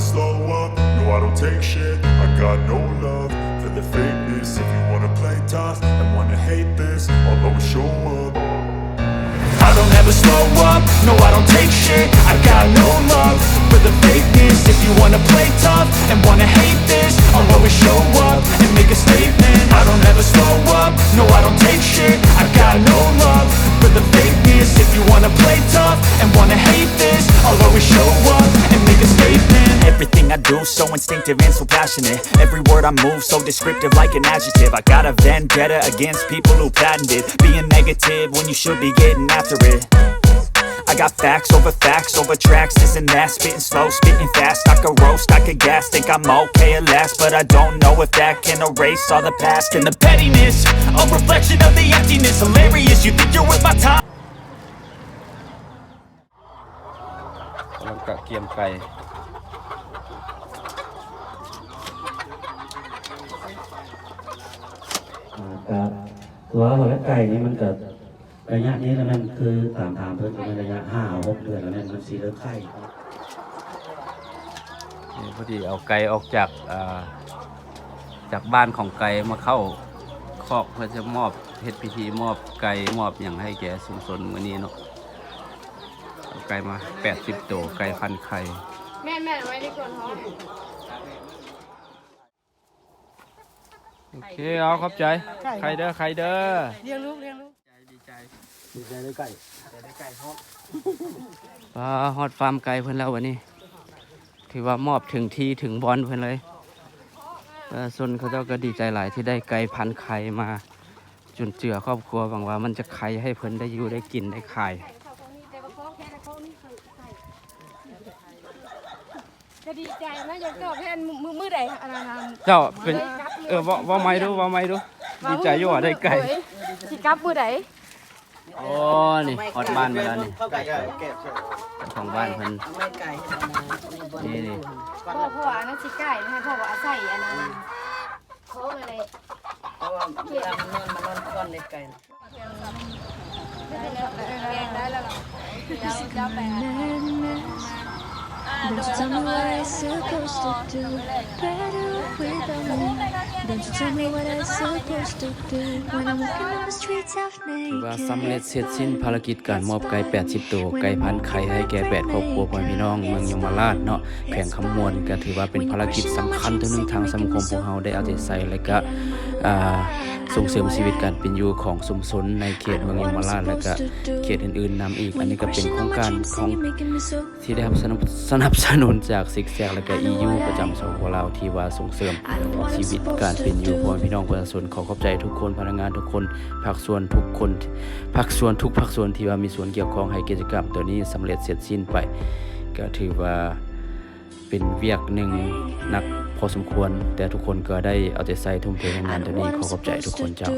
Slow up, no, I don't take shit. I got no love for the fakeness. If you wanna play tough and wanna hate this, I'll always show up. I don't ever slow up, no, I don't take shit. I got no love for the fakeness. If you wanna play tough and wanna hate this, I'll always show up and make a statement. I don't ever slow up, no, I don't take shit. I got no love for the fakeness. If you wanna play tough and wanna hate this, I'll always show up and make a statement. Everything I do so instinctive and so passionate. Every word I move so descriptive like an adjective. I got a vendetta against people who patented being negative when you should be getting after it. I got facts over facts over tracks, this and that, spitting slow, spitting fast. I could roast, I could gas, think I'm okay at last, but I don't know if that can erase all the past. And the pettiness, a reflection of the emptiness, hilarious, you think you're worth my time. ກຳລັງກະກຽມໄກ່ ອ່າ ກະ ຄືວ່າເວົ້າແລ້ວໄກ່ນີ້ມັນກະ ໄລຍະນີ້ລະແມ່ນຄືຕາມຖາມເພິ່ນກະແມ່ນໄລຍະຫ້າຫົກເດືອນລະແມ່ນມັນຊິເລີ່ມໄຂ່. ນີ້ພໍດີເອົາໄກ່ອອກຈາກ ອ່າ ຈາກບ້ານຂອງໄກ່ມາເຂົ້າຄອກ ເພື່ອຈະມອບ ເຮັດພິທີມອບໄກ່ມອບຫຍັງໃຫ້ແກ່ຊຸມຊົນມື້ນີ້ເນາະ. ເອົາໄກ່ມາແປດສິບໂຕ ໄກ່ພັນໄຂ່. ແມ່ນໆ ເອົາໄວ້ໃນສວນເຮົາ. ໂອເຄ ເອົາ ຂອບໃຈ. ໄຂ່ເດີ ໄຂ່ເດີ. ລ້ຽງລູກ ລ້ຽງລູກ. ດີໃຈ ດີໃຈ ດີໃຈໄດ້ໄກ່ ໄດ້ໄກ່ຮອດ. ປາ ຮອດຟາມໄກ່ເພິ່ນແລ້ວບັດນີ້ ຖືວ່າມອບເຖິງທີ່ເຖິງບ່ອນເພິ່ນເລີຍ. ປະຊາຊົນເຂົາເຈົ້າກໍດີໃຈຫຼາຍທີ່ໄດ້ໄກ່ພັນໄຂ່ມາ ຈຸນເຈືອຄອບຄົວ. ຫວັງວ່າມັນຈະໄຂ່ໃຫ້ເພິ່ນໄດ້ຢູ່ໄດ້ກິນໄດ້ຂາຍ. ກະດີໃຈນະ ຢາກຕອບແທນ. ມື້ ມື້ໃດອັນນັ້ນນະ ເຈົ້າເປັນ ເອີ ເວົ້າ ເວົ້າໃໝ່ດູ ເວົ້າໃໝ່ດູ. ດີໃຈຢູ່ວ່າໄດ້ໄກ່. ຊິກັບມື້ໃດ? ໂອ້ ນີ້ຮອດບ້ານມາແລ້ວນີ້ ເຈົ້າຂອງບ້ານເພິ່ນ. ນີ້ ນີ້ ບໍ່ ເພາະວ່າອັນນັ້ນຊິໄກ່ນະ ເພາະວ່າອາໄສອັນນັ້ນ ຂອງນັ້ນແຫຼະ ເພາະວ່າເວລາມັນນອນ ມັນນອນຄອນເລັກໄກ່. Don't you tell me what I supposed to do. Better with me. Don't you tell me what I supposed to do. When I'm walking on the streets of ຖືວ່າສຳເລັດເສັດສິ້ນພາລະກິດການມອບໄກ່ແປດສິບໂຕ ໄກ່ພັນໄຂ່ໃຫ້ແກ່ແປດຄອບຄົວ ພໍ່ແມ່ພີ່ນ້ອງເມືອງຍົມມະລາດເນາະ ແຂວງຄຳມ່ວນ. ກະຖືວ່າເປັນພາລະກິດສຳຄັນໂຕໜຶ່ງ ທາງສັງຄົມພວກເຮົາໄດ້ເອົາໃຈໃສ່ ແລະກະ ອ່າ ສົ່ງເສີມຊີວິດການເປັນຢູ່ຂອງຊຸມຊົນໃນເຂດເມືອງຍົມມະລາດ ແລະກະເຂດອື່ນໆນຳອີກ. ອັນນີ້ກະເປັນໂຄງການຂອງ ທີ່ໄດ້ຮັບສະໜັບ ສະໜັບສະໜູນຈາກຊິກແຊກ ແລະກະ ອີຢູ ປະຈຳ ສປປ ລາວ ທີ່ວ່າສົ່ງເສີມຊີວິດການເປັນຢູ່ ພໍ່ແມ່ພີ່ນ້ອງປະຊາຊົນ. ຂໍຂອບໃຈທຸກຄົນ ພະນັກງານທຸກຄົນ ພາກສ່ວນທຸກຄົນ ພາກສ່ວນທຸກພາກສ່ວນທີ່ວ່າມີສ່ວນກ່ຽວຂ້ອງໃຫ້ກິດຈະກຳໂຕນີ້ສຳເລັດເສັດສິ້ນໄປ. ກະຖືວ່າເປັນວຽກໜຶ່ງໜັກພໍສົມຄວນ ແຕ່ທຸກຄົນກໍໄດ້ເອົາໃຈໃສ່ ທຸ່ມເທໃນງານໂຕນີ້. ຂໍຂອບໃຈທຸກຄົນເຈົ້າ.